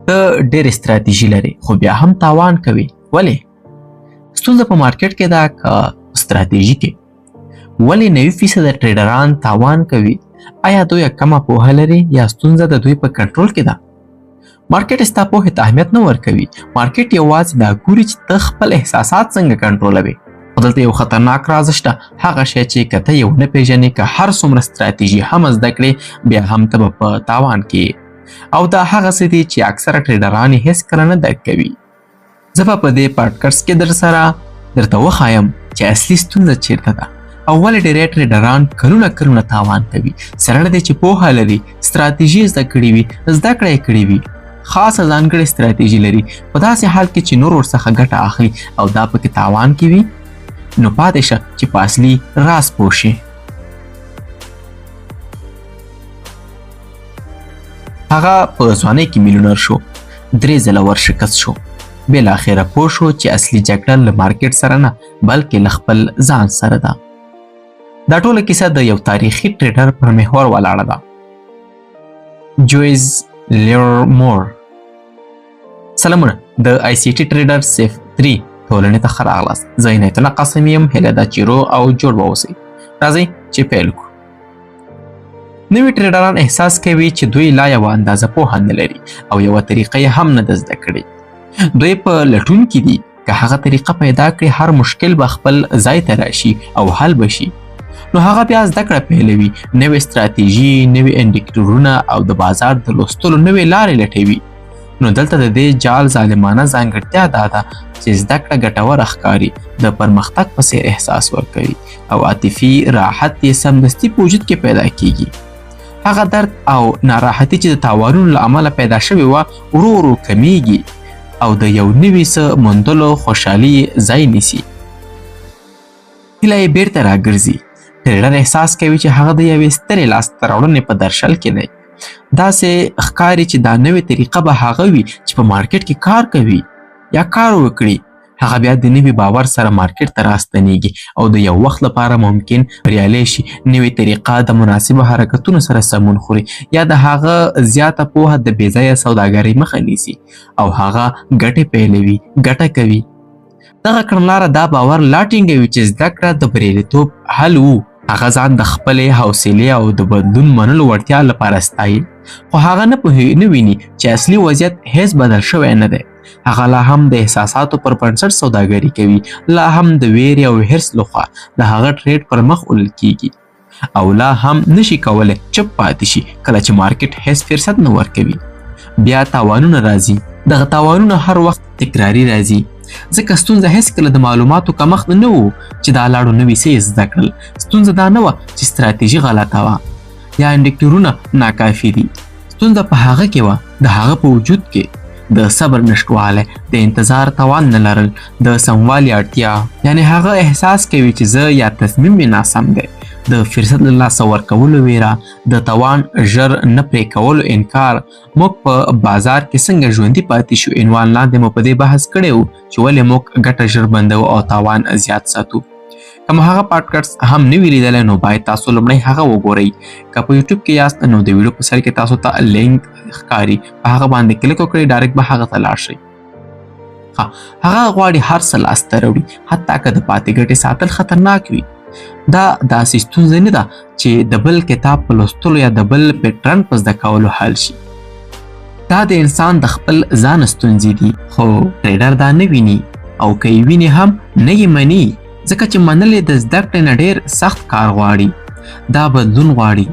ته ډېر ستراتیژي لرې خو بیا هم تاوان کوي. ولې؟ ستونزه په مارکیټ کې ده که ستراتیژي کې؟ ولې 90% ټریډران تاوان کوي؟ آیا دوی کمه پوهه لري یا ستونزه د دوی په کنټرول کې ده؟ مارکیټ ستا پوهې ته اهمیت نه ورکوي. مارکیټ یوازې دا ګوري چې ته خپل احساسات څنګه کنټرولوې. خو دلته یو خطرناک راز شته، هغه شی چې که ته یې ونه پېژنې، که هر څومره ستراتیژي هم زده کړې، بیا هم ته به په تاوان کې. او دا هغه څه دي چې اکثره ټریډران یې هېڅکله نه درک کوي. زه به په دې پاډکاسټ کې درته وښایم چې اصلي ستونزه چیرته ده او ولې ډېری ټریډران کلونه کلونه تاوان کوي، سره له دې چې پوهه لري، ستراتیژي زده کړې وي، زده کړه یې کړې وي، خاصه ځانګړې ستراتیژي لري، په داسې حال کې چې نور ورڅخه ګټه اخلي او دا پکې تاوان کې وي. نو پاتې شه چې په اصلي راز پوه شې. هغه په ځوانۍ کې میلیونر شو، 3 ځله ورشکست شو، بالاخره پوه شو چې اصلي جګړه له مارکیټ سره نه، بلکې له خپل ځان سره ده. دا ټوله کیسه د یو تاریخي ټریډر پر محور ولاړه ده، جویز لیورمور. سلامونه، د آی سی ټي ټریډر سیف 3 ټولنې ته ښه راغلاست. زه عنایت الله قاسمي یم. هیله ده چې روغ او جوړ واوسئ. راځئ چې پیل کړو. نوي ټریډران احساس کوي چې دوی لا یوه اندازه پوهه نه لري او یوه طریقه یې هم نه ده زده کړې. دوی په لټون کې دي، که هغه طریقه پیدا کړي هر مشکل به خپل ځای ته راشي او حل به شي. نو هغه بیا زده کړه پیلوي، نوې ستراتیژي، نوې انډیکټورونه او د بازار د لوستلو نوې لارې لټوي. نو دلته د دې جال ظالمانه ځانګړتیا دا ده چې زده کړه ګټوره ښکاري، د پرمختګ په څېر احساس ورکوي او عاطفي راحت یې سمدستي په وجود کې پیدا کیږي. هغه درد او ناراحتي چې د تاوانونو له امله پیدا شوې وه ورو ورو کمیږي او د یو نوي څه موندلو خوشحالي یې ځای نیسي. هیله یې بیرته راګرځي. ټریډر احساس کوي چې هغه د یوې سترې لاسته راوړنې په درشل کې دی. داسې ښکاري چې دا نوې طریقه به هغه وي چې په مارکیټ کې کار کوي یا کار وکړي. هغه بیا د نوي باور سره مارکیټ ته راستنیږي او د یو وخت لپاره ممکن بریالی شي. نوې طریقه د مناسبو حرکتونو سره سمون خوري یا د هغه زیاته پوهه د بې ځایه سوداګرۍ مخه نیسي او هغه ګټې پیلوي، ګټه کوي. دغه کړنلاره دا باور لا ټینګوي چې زده کړه د بریالیتوب حل وو. هغه ځان د خپلې حوصلې او د بدلون منلو وړتیا لپاره ستایي، خو هغه نه ویني چې اصلي وضعیت هیڅ بدل شوی نه دی. هغه لا هم د احساساتو پر بنسټ سوداګري کوي، لا هم د ویرې او حرص لخوا د هغه ټریډ پر مخ وړل کیږي او لا هم نشي کولی چپ پاتې شي کله چې مارکیټ هیڅ فرصت نه ورکوي. بیا تاوانونه راځي. دغه تاوانونه هر وخت تکراري راځي، ځکه ستونزه هیڅکله د معلوماتو کمښت نه وو چې دا لاړو نوي څه یې زده کړل. ستونزه دا نه وه چې ستراتیژي غلطه وه یا انډیکټورونه ناکافي دي. ستونزه په هغه کې وه، د هغه په وجود کې د صبر نشتوالی، د انتظار توان نه لرل، د سموالي اړتیا. یعنې هغه احساس کوي چې زه یا تصمیم مې ناسم دی، د فرصت له لاسه ورکولو ویره، د توان ژر نه پرې کولو انکار. موږ په بازار کې څنګه ژوندي پاتې شو عنوان لاندې مو په دې بحث کړی و چې ولې موږ ګټه ژر بندوو او تاوان زیات ساتو. که مو هغه پاډکاسټ هم نه وي لیدلی نو باید تاسو لومړی هغه وګورئ. که په یوټیوب کې یاست نو د ویډیو په سر کې تاسو ته لینک ښکاري، په هغه باندې کلیک وکړئ، ډایرکټ به هغه ته لاړ شئ. هغه غواړي هر څه لاسته راوړي، حتی که د پاتې ګټې ساتل خطرناک وي. دا داسې ستونزه نه ده چې د بل کتاب په لوستلو یا د بل پیټرن په زده کولو حل شي. دا د انسان د خپل ځان ستونزې دي، خو ټریډر دا نه ویني او که یې ویني هم نه یې مني، ځکه چې منل یې د زده کړې نه ډېر سخت کار غواړي. دا بدلون غواړي،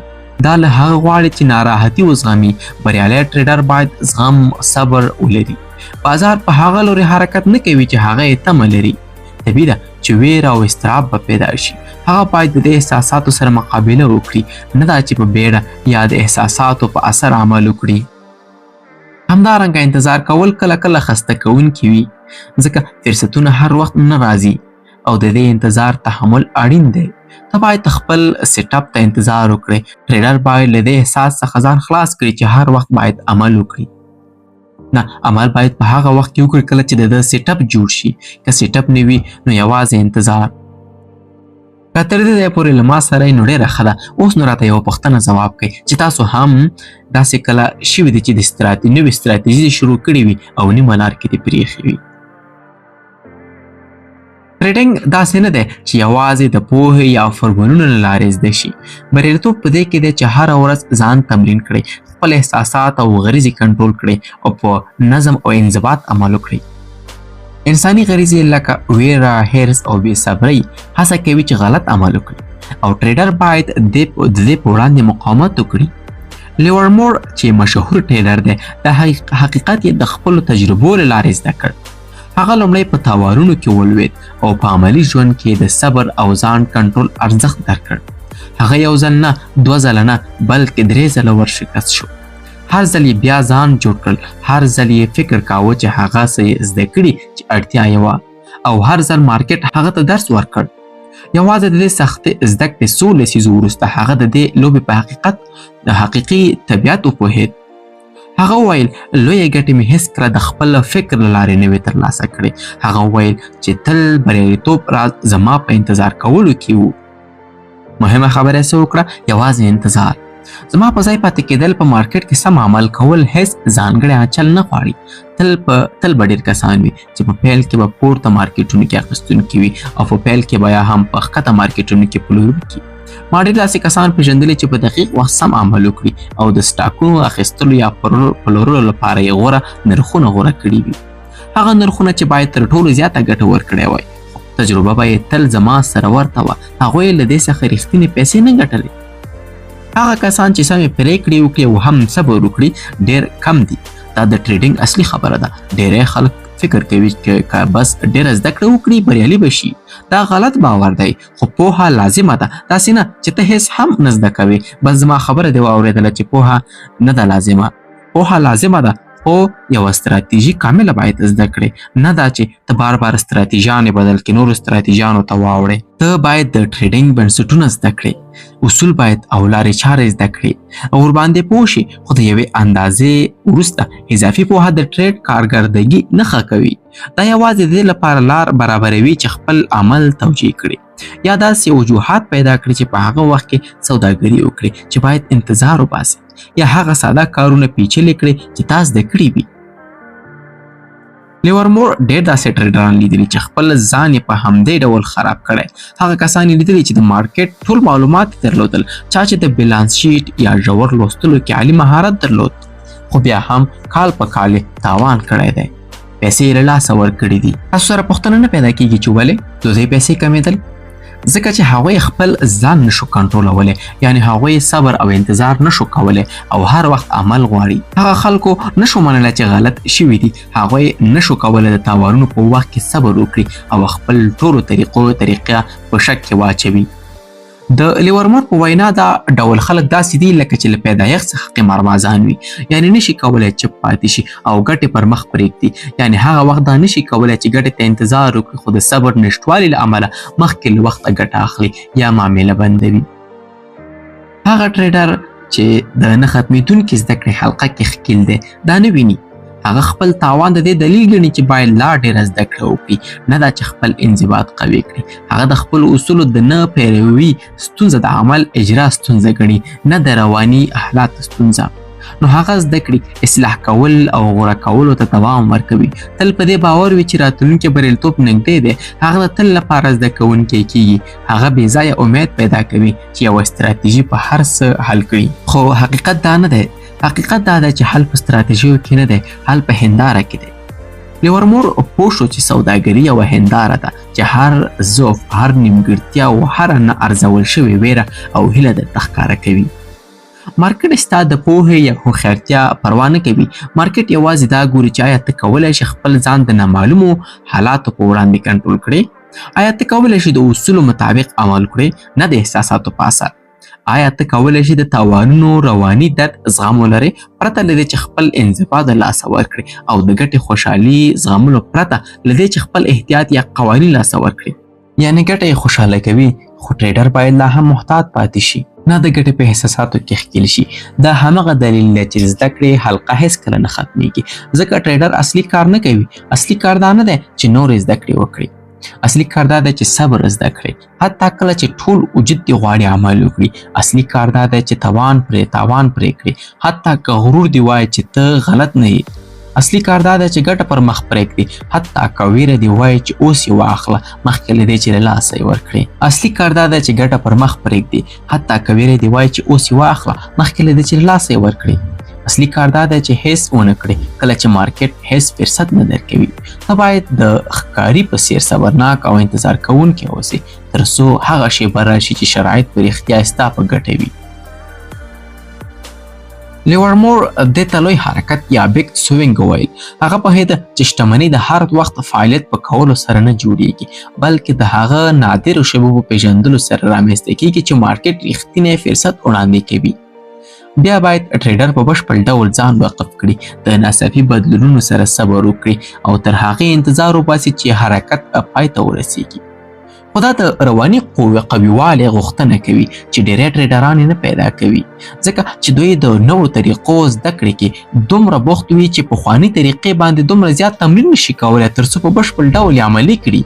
دا له هغه غواړي چې ناراحتي وزغمي. بریالی ټریډر باید زغم، صبر ولري. بازار په هغه لوري حرکت نه کوي چې هغه یې تمه لري. طبیعي ده چې ویره او اضطراب به پیدا شي. هغه باید د دې احساساتو سره مقابله وکړي، نه دا چې په بیړه یا د احساساتو په اثر عمل وکړي. همدارنګه انتظار کول کله کله خسته کوونکي وي، ځکه فرصتونه هر وخت نه راځي او د دې انتظار تحمل اړین دی. ته باید خپل سیټ اپ ته انتظار وکړې. ټریډر باید له دې احساس څخه ځان خلاص کړي چې هر وخت باید عمل وکړي. نه، عمل باید په هغه وخت کې وکړي کله چې د ده سیټ اپ جوړ شي. که سیټ اپ نه وي نو یوازې انتظار. که تر دې ځایه پورې له ما سره یې نو ډېره ښه ده. اوس نو راته یوه پوښتنه ځواب کړئ چې تاسو هم داسې کله شوي دي چې د نوې ستراتیژي شروع کړې وي او نیمه لار کې دې پرېښې وي. ټریډینګ داسې نه دی چې یوازې د پوهې یا فرمولونو له لارې زده شي. بریالیتوب په دې کې دی چې هره ورځ ځان تمرین کړئ، خپل احساسات او غریزې کنټرول کړئ او په نظم او انضباط عمل وکړئ. انساني غریزې لکه ویره، حرص او بې صبرۍ هڅه کوي چې غلط عمل وکړي او ټریډر باید د دې په وړاندې مقاومت وکړي. لیورمور چې مشهور ټریډر دی، د حقیقت یې د خپلو تجربو له لارې زده کړ. هغه لومړی په تاوانونو کې ولوېد او په عملي ژوند کې د صبر او ځان کنټرول ارزښت درکړ. هغه یو ځل نه، دوه ځله نه، بلکې درې ځله ورشکست شو. هر ځل یې بیا ځان جوړ کړ، هر ځل یې فکر کاوه چې هغه څه یې زده کړي چې اړتیا یې وه، او هر ځل مارکیټ هغه ته درس ورکړ. یوازې د دې سختې زده کړې څو لسیزو وروسته هغه د دې لوبې په حقیقت د حقیقي طبیعت وپوهېد. هغه وویل، لویې ګټې مې هېڅکله د خپل فکر له لارې نه وې ترلاسه کړې. هغه وویل چې تل بریالیتوب راز زما په انتظار کولو کې و. مهمه خبره یې څه وکړه؟ یوازې انتظار. زما په ځای پاتې کېدل، په مارکیټ کې سم عمل کول هېڅ ځانګړی چل نه غواړي. تل به ډېر کسان وي چې په پیل کې به پورته مارکیټونو کې اخیستونکي وي او په پیل کې به یا هم په ښکته مارکیټونو کې پلورونکي. ما ډېر داسې کسان پېژندلي چې په دقیق وخت سم عمل وکړي او د سټاکونو اخیستلو یا پلورلو لپاره یې غوره نرخونه غوره کړي وي، هغه نرخونه چې باید تر ټولو زیاته ګټه ورکړی وای. تجربه به یې تل زما سره ورته وه، هغوی له دې څخه رښتینې پیسې نه ګټلې. هغه کسان چې سمې پرېکړې وکړي او هم صبر وکړي ډېر کم دي. دا د ټریډینګ اصلي خبره ده. ډېری خلک فکر کوي چې که بس ډېره زده کړه وکړي بریالي به شي. دا غلط باور دی، خو پوهه لازمه ده، داسې نه چې ته هېڅ هم نه زده کوې. بس زما خبره دې واورېدله چې پوهه نه ده لازمه. پوهه لازمه ده، خو یوه ستراتیژي کامله باید زده کړې، نه دا چې ته بار بار ستراتیژانې بدل کړې، نورو ستراتیژانو ته واوړې. ته باید د ټریډینګ بنسټونه زده کړې، اصول باید او لارې چارې زده کړې او ورباندې پوه شي، خو د یوې اندازې وروسته اضافي پوهه د ټریډ کارکردګي نه ښه کوي. دا یوازې د دې لپاره لار برابروي چې خپل عمل توجیه کړي یا داسې وجوهات پیدا کړي چې په هغه وخت کې سوداګري وکړي چې باید انتظار وباسي، یا هغه ساده کارونه پیچلې کړي چې تا زده کړي وي. لیورمور ډېر داسې ټریډران لیدلي چې خپل ځان یې په همدې ډول خراب کړی. هغه کسان یې لیدلي چې د مارکیټ ټول معلومات یې درلودل، چا چې د بیلانس شیټ یا ژور لوستلو کې عالي مهارت درلود، خو بیا هم کال په کال یې تاوان کړی دی، پیسې یې له لاسه ورکړي دي. تاسو سره پوښتنه نه پیدا کیږي چې ولې د دوی پیسې کمېدل؟ ځکه چې هغوی خپل ځان نشو کنټرولولی، یعنی هغوی صبر او انتظار نشو کولی او هر وخت عمل غواړي. هغه خلکو نشو منلی چې غلط شوي دي، هغوی نشو کولی د تاوانونو په وخت کې صبر وکړي او خپل ټولو طریقه په شک کې واچوي. د لیورمور په وینا دا ډول خلک داسې دي لکه چې له پیدایښت څخه قماربازان وي، یعنی نشي کولی چپ پاتې شي او ګټې پر مخ پرېږدي، یعنی هغه وخت دا نشي کولی چې ګټې ته انتظار وکړي، خو د صبر نشتوالي له امله مخکې له وخته ګټه اخلي یا معامله بندوي. هغه ټریډر چې د نه ختمېدونکې زده کړې حلقه کې ښکیل دی دا نه ویني. هغه خپل تاوان د دې دلیل ګڼي چې باید لا ډېره زده کړه وکړي، نه دا چې خپل انضباط قوي کړي. هغه د خپلو اصولو د نه پیروي ستونزه د عمل اجرا ستونزه ګڼي، نه د رواني حالات ستونزه. نو هغه زده کړي، اصلاح کول او غوره کولو ته دوام ورکوي، تل په دې باور وي چې راتلونکی بریالیتوب نږدې دی. هغه د تل لپاره زده کوونکی کیږي. هغه بې ځایه امید پیدا کوي چې یوه ستراتیژي په هر څه حل کړي، خو حقیقت دا نه دی. حقیقت دا دی چې حل په ستراتیژیو کې نه دی، حل په هنداره کې دی. لیورمور پوه شو چې سوداګري یوه هنداره ده چې هر ضعف، هر نیمګړتیا او هره نه ارزول شوې ویره او هیله درته ښکاره کوي. مارکیټ ستا د پوهې یا هوښیارتیا پروا نه کوي. مارکیټ یوازې دا ګوري چې آیا ته کولی شې خپل ځان د نامعلومو حالاتو په وړاندې کنټرول کړې، آیا ته کولی شې د اصولو مطابق عمل کړې، نه د احساساتو په اثر. آیا ته کولی شې د تاوانونو رواني درد زغم ولرې پرته له دې چې خپل انضباط له لاسه ورکړې، او د ګټې خوشحالي زغملو پرته له دې چې خپل احتیاط یا قوانین لاسه ورکړې. یعنی ګټه یې خوشحاله کوي، خو ټریډر باید لا هم محتاط پاتې شي، نه د ګټې په احساساتو کې ښکیل شي. دا همغه دلیل دی چې زده کړې حلقه هېڅکله نه ختمېږي، ځکه ټریډر اصلي کار نه کوي. اصلي کار دا نه دی چې نورې زده کړې وکړي. اصلي کار دا دی چې صبر زده کړې، حتی کله چې ټول وجود دې غواړي عمل وکړي. اصلي کار دا دی چې تاوان پرې کړې، حتی که غرور دې وایي چې ته غلط نه یې. اصلي کار دا دی چې ګټه پر مخ پرېږدې، حتی که ویره دې وایي چې اوس یې واخله مخکې له دې چې له لاسه یې ورکړې. اصلي کار دا دی چې ګټه پر مخ پرېږدې، حتی که ویره دې وایي چې اوس یې واخله مخکې له دې چې له لاسه یې ورکړې. اصلي کار دا دی چې هیڅ ونه کړې کله چې مارکیټ هیڅ فرصت نه درکوي. ته باید د ښکاري په څیر صبرناک او انتظار کوونکی اوسې، تر څو هغه شیبه راشي چې شرایط په رښتیا ستا په ګټه وي. لیورمور دې ته لوی حرکت یا big swing وویل. هغه پوهېده چې شتمني د هر وخت فعالیت په کولو سره نه جوړیږي، بلکې د هغه نادرو شیبو په پیژندلو سره رامنځته کیږي چې مارکیټ رښتینی فرصت وړاندې کوي. بیا باید ټریډر په بشپړ ډول ځان وقف کړي، د ناڅاپي بدلونونو سره صبر وکړي او تر هغې انتظار وباسي چې حرکت پای ته ورسیږي. خو دا د رواني قویوالي غوښتنه کوي چې ډیری ټریډران یې نه پیدا کوي، ځکه چې دوی د نوو طریقو زده کړې کې دومره بوخت وي چې پخواني طریقې باندې دومره زیات تمرین نشي کولی تر څو په بشپړ ډول یې عملي کړي.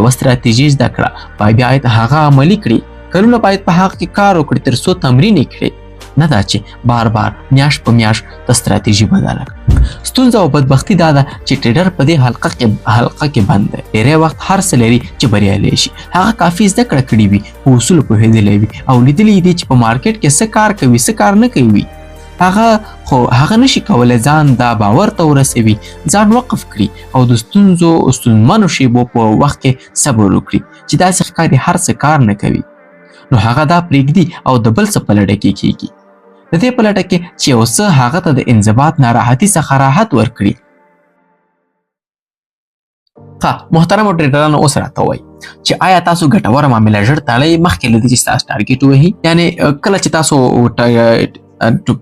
یوه ستراتیژي زده کړه، باید هغه عملي کړي، کلونه باید په هغه کې کار وکړي تر څو تمرین یې کړي، نه دا چې بار بار میاشت په میاشت د ستراتیژي بدله کړي. ستونزه او بدبختي دا ده چې ټریډر په دې حلقه کې بند دی. ډیری وخت هر څه لري چې بریالی شي، هغه کافي زده کړه کړې وي، په اصولو پوهېدلی وي او لیدلی دي چې په مارکیټ کې څه کار کوي څه کار نه کوي. هغه نشي کولی ځان دا باور ته ورسوي، ځان وقف کړي او د ستونزمنو شیبو په وخت کې صبر وکړي چې داسې ښکاري هر څه کار نه کوي. نو هغه دا پرېږدي او د بل څه په لټه کې کیږي، د دې په لټه کې چې یو څه هغه ته د انضباط ناراحتي څخه راحت ورکړي. ښه محترمو ټریډرانو، اوس راته ووایئ چې آیا تاسو ګټوره معامله ژر تړئ مخکې له دې چې ستاسو ټارګېټ ووهي؟ یعنې کله چې تاسو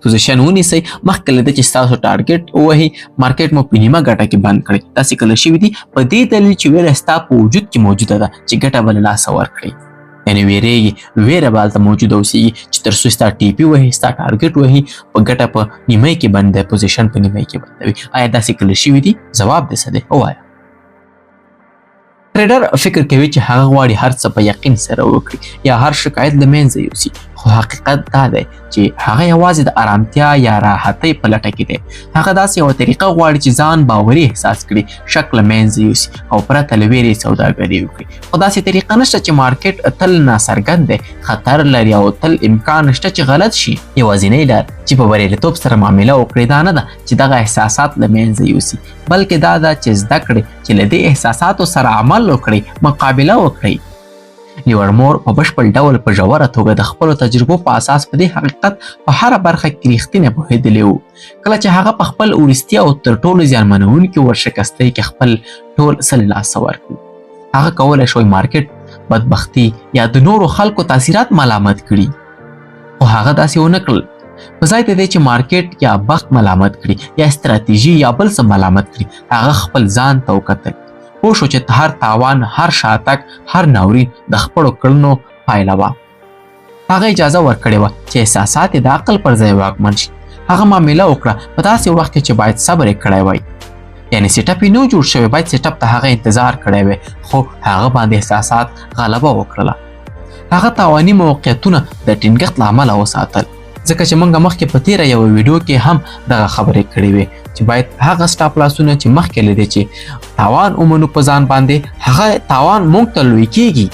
پوزیشن ونیسئ مخکې له دې چې ستاسو ټارګېټ ووهي، مارکیټ مو په نیمه ګټه کې بند کړئ. داسې کله شوي دي په دې دلیل چې ویره ستا په وجود کې موجوده ده چې ګټه به له لاسه ورکړي. یعنې ویرېږي، ویره به هلته موجوده اوسېږي چې تر څو ستا TP وهي، ستا ټارګېټ وهي، په ګټه په نیمۍ کې بند دی، پوزیشن په نیمۍ کې بندوي. آیا داسې کله شوي دي؟ ځواب دې څه دی ووایه. ټریډر فکر کوي چې هغه غواړي هر څه په یقین سره وکړي یا هر شکایت له منځه یوسي، خو حقیقت دا دی چې هغه یوازې د آرامتیا یا راحتۍ په لټه کې دی. هغه داسې یوه طریقه غواړي چې ځان باوري احساس کړي، شک له منځه یوسي او پرته له ویرې سوداګري وکړي. خو داسې طریقه نشته چې مارکیټ تل ناڅرګند دی، خطر لري او تل امکان نشته چې غلط شي. یوازینۍ لار چې په بریالیتوب سره معامله وکړي دا نه ده چې دغه احساسات له منځه یوسي، بلکې دا ده چې زده کړئ چې له دې احساساتو سره عمل وکړئ، مقابله وکړئ. لیورمور په بشپړ ډول په ژوره توګه د خپلو تجربو په اساس په دې حقیقت په هره برخه کې رښتینی پوهېدلی و. کله چې هغه په خپل وروستي او تر ټولو زیانمنوونکي ورشکستۍ کې خپل ټول څه له لاسه ورکړي، هغه کولی شوی مارکیټ، بدبختي یا د نورو خلکو تاثیرات ملامت کړي، خو هغه داسې ونه کړل. په ځای د دې چې مارکیټ یا بخت ملامت کړي یا استراتیژي یا بل څه ملامت کړي، هغه خپل ځان ته وکتل، پوه شو چې هر تاوان، هر شاتګ، هر ناورین د خپلو کړنو پایله وه. هغه اجازه ورکړې وه چې احساسات یې د عقل پر ځای واکمن شي. هغه معامله وکړه په داسې وخت کې چې باید صبر یې کړی وای، یعنې setup یې نه و جوړ شوی، باید setup ته هغه انتظار کړی وای، خو هغه باندې احساسات غلبه وکړله. هغه تاواني موقعیتونه د ټینګښت له امله وساتل، ځکه چې موږ مخکې په تیره یوه ویډیو کې هم دغه خبرې کړې وې چې باید هغه stop loss ونه چې مخکې له دې چې تاوان ومنو په ځان باندې، هغه تاوان موږ ته لوی کیږي.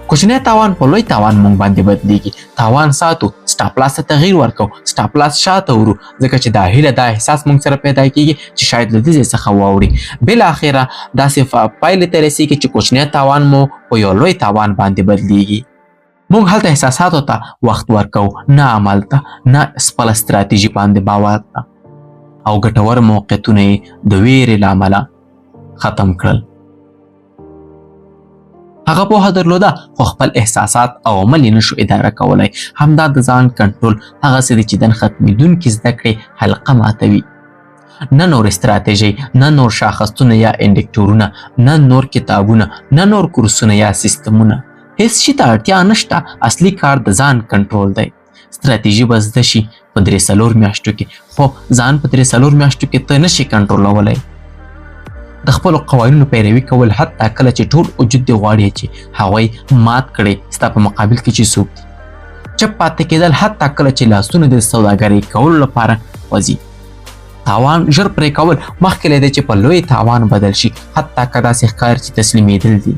کوچنی تاوان په لوی تاوان موږ باندې بدلیږي. تاوان ساتو، stop loss ته تغییر ورکو، stop loss شاته ورو، ځکه چې دا هیله، دا احساس موږ سره پیدا کیږي چې شاید له دې ځای څخه واوړي. بالاخره داسې پایلې ته رسیږي چې کوچنی تاوان مو په یو لوی تاوان باندې بدلیږي. موږ هلته احساساتو ته وخت ورکو، نه عمل ته، نه خپله ستراتیژي باندې باور ته، او ګټور موقعیتونه یې د ویرې له امله ختم کړل. هغه پوهه درلوده خو خپل احساسات او عمل یې نشو اداره کولی. همدا د ځان کنټرول هغه څه دي چې د ختمېدونکې زده کړې حلقه ماتوي. نه نور استراتیژي، نه نور شاخصونه یا انډیکټورونه، نه نور کتابونه، نه نور کورسونه یا سیستمونه، هیڅ شي ته اړتیا نشته. اصلي کار د ځان کنټرول دی. ستراتیژي به زده شي په 3-4 میاشتو کې، خو ځان په 3-4 میاشتو کې ته نشي کنټرولولی. د خپلو قوانینو پیروي کول، حتی کله چې ټول وجود دې غواړي چې هغوی مات کړي ستا په مقابل کې چې څوک دي. چپ پاتې کېدل، حتی کله چې لاسونه د سوداګرۍ کولو لپاره وځي. تاوان ژر پرې کول، مخکې له دې چې په لوی تاوان بدل شي، حتی که داسې ښکاري چې تسلیمېدل دي.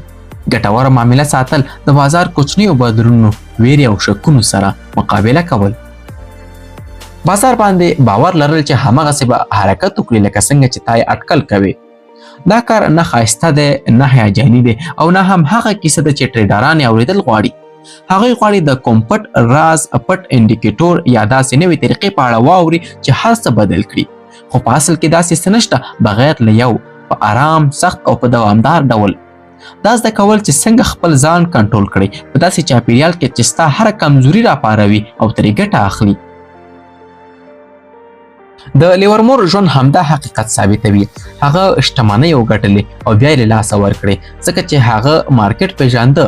ګټوره معامله ساتل، د بازار کوچنیو بدلونونو، ویرې او شکونو سره مقابله کول. بازار باندې باور لرل چې هماغسې به حرکت وکړي لکه څنګه چې تا یې اټکل کوې. دا کار نه ښایسته دی، نه هیجاني دی او نه هم هغه کیسه ده چې ټریډران یې اورېدل غواړي. هغوی غواړي د کوم پټ راز، پټ indicator یا داسې نوې طریقې په اړه واوري چې هر څه بدل کړي، خو په اصل کې داسې څه نشته بغیر له یو په آرام، سخت او په دوامدار ډول دا زده کول چې څنګه خپل ځان کنټرول کړئ په داسې چاپیریال کې چې ستا هره کمزوري راپاروي او ترې ګټه اخلي. د لیورمور ژوند همدا حقیقت ثابتوي. هغه شتمنۍ وګټلې او بیا یې له لاسه ورکړې، ځکه چې هغه مارکیټ پېژانده.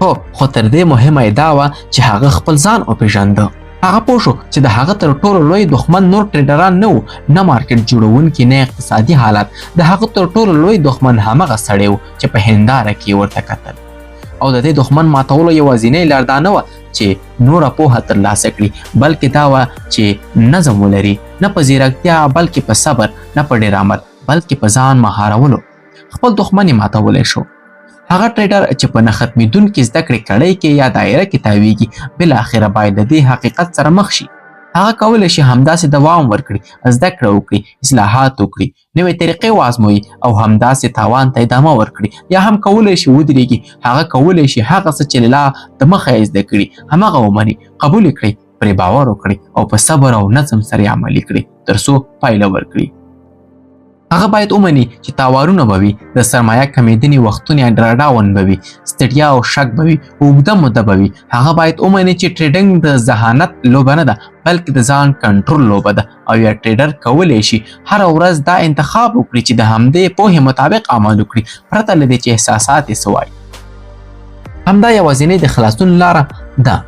هو، خو تر دې مهمه یې دا وه چې هغه خپل ځان وپېژانده. هغه پوه شو چې د هغه تر ټولو لوی دښمن نور ټریډران نه وو، نه مارکیټ جوړونکي، نه اقتصادي حالات. د هغه تر ټولو لوی دښمن همغه سړی و چې په هنداره کې ورته کتل. او د دې دښمن ماتولو یوازینۍ لار دا نه وه چې نوره پوهه ترلاسه کړي، بلکې دا وه چې نظم ولري، نه په ځیرکتیا بلکې په صبر، نه په ډېر عمل بلکې په ځان مهارولو خپل دښمن یې ماتولی شو. هغه ټریډر چې په نه ختمېدونکې زده کړې کړۍ کې یا دایره کې تاویږي، بالاخره باید د دې حقیقت سره مخ شي. هغه کولی شي همداسې دوام ورکړي، زده کړه وکړي، اصلاحات وکړي، نوې طریقې وازمويي او همداسې تاوان ته ادامه ورکړي، یا هم کولی شي ودرېږي. هغه کولی شي هغه څه چې لا د مخه یې زده کړي همغه ومني، قبول یې کړي، پرې باور وکړي او په صبر او نظم سره یې عملي کړي تر څو پایله ورکړي. هغه باید ومني چې تاوانونه به وي، د سرمایه کمېدنې وختونه یا drawdown به وي، ستړیا او شک به وي، اوږده موده به وي. هغه باید ومني چې trading د ذهانت لوبه نه ده، بلکې د ځان کنټرول لوبه ده، او یا ټریډر کولی شي هره ورځ دا انتخاب وکړي چې د همدې پوهې مطابق عمل وکړي، پرته له دې چې احساسات یې څه وایي. همدا یوازینۍ د خلاصون لاره ده،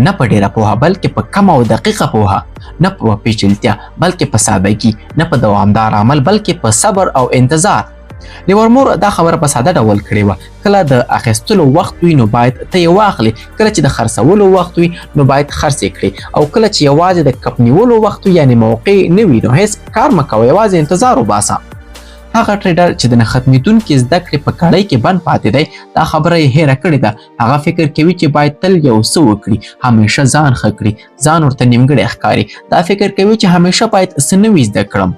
نه په ډېره پوهه بلکې په کمه او دقیقه پوهه، نه په پیچلتیا بلکې په سادګي، نه په دوامدار عمل بلکې په صبر او انتظار. لیورمور دا خبره په ساده ډول کړې وه: کله د اخیستلو وخت وي نو باید ته یې واخلې، کله چې د خرڅولو وخت وي نو باید خرڅ یې کړې، او کله چې یوازې د کپ نیولو وخت وي، یعنې موقع نه وي، نو هیڅ کار مه کوه، یوازې انتظار وباسه. هغه ټریډر چې د نه ختمېدونکې زده کړې په کړۍ کې بند پاتې دی، دا خبره یې هېره کړې ده. هغه فکر کوي چې باید تل یو څه وکړي، همیشه ځان ښه کړي، ځان ورته نیمګړی ښکاري. دا فکر کوي چې همیشه باید څه نوي زده کړم،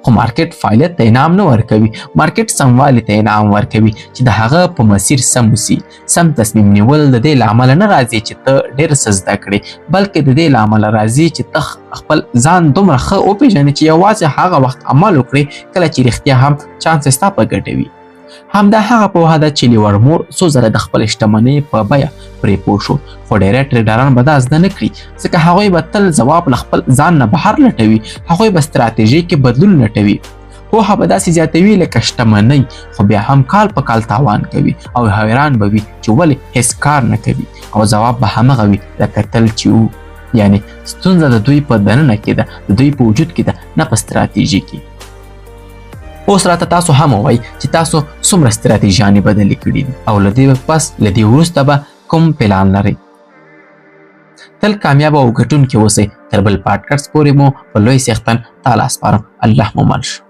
خو مارکیټ فعالیت ته انعام نه ورکوي، مارکیټ سموالي ته انعام ورکوي چې د هغه په مسیر سم وسی. سم تصمیم نیول د دې له امله نه راځي چې ته ډېر څه زده کړې، بلکې د دې له امله راځي چې ته خپل ځان دومره ښه وپېژنې چې یوازې هغه وخت عمل وکړې کله چې رښتیا هم چانس ستا په ګټه وي. همدا هغه پوهه ده چې لیورمور څو ځله د خپل شتمنۍ په بیه پرې پوه شو، خو ډیری ټریډران به دا زده نه کړي، ځکه هغوی به تل ځواب له خپل ځان نه بهر لټوي. هغوی به ستراتیژۍ کې بدلون لټوي، پوهه به داسې زیاتوي لکه شتمنۍ، خو بیا هم کال په کال تاوان کوي او حیران به وي چې ولې هیڅ کار نه کوي، او ځواب به همغه وي لکه تل چې وو. یعنې ستونزه د دوی په دننه کې ده، د دوی په وجود کې ده، نه په ستراتیژي کې. اوس راته تاسو هم ووایئ چې تاسو څومره ستراتیژیانې بدلې کړي دي، او له دې پس له دې وروسته به کوم پلان لرئ. تل کامیاب او ګټونکي اوسئ. تر بل پاډکاسټ پورې مو په لوی څښتن تعالی سپارم. الله مو مل شه.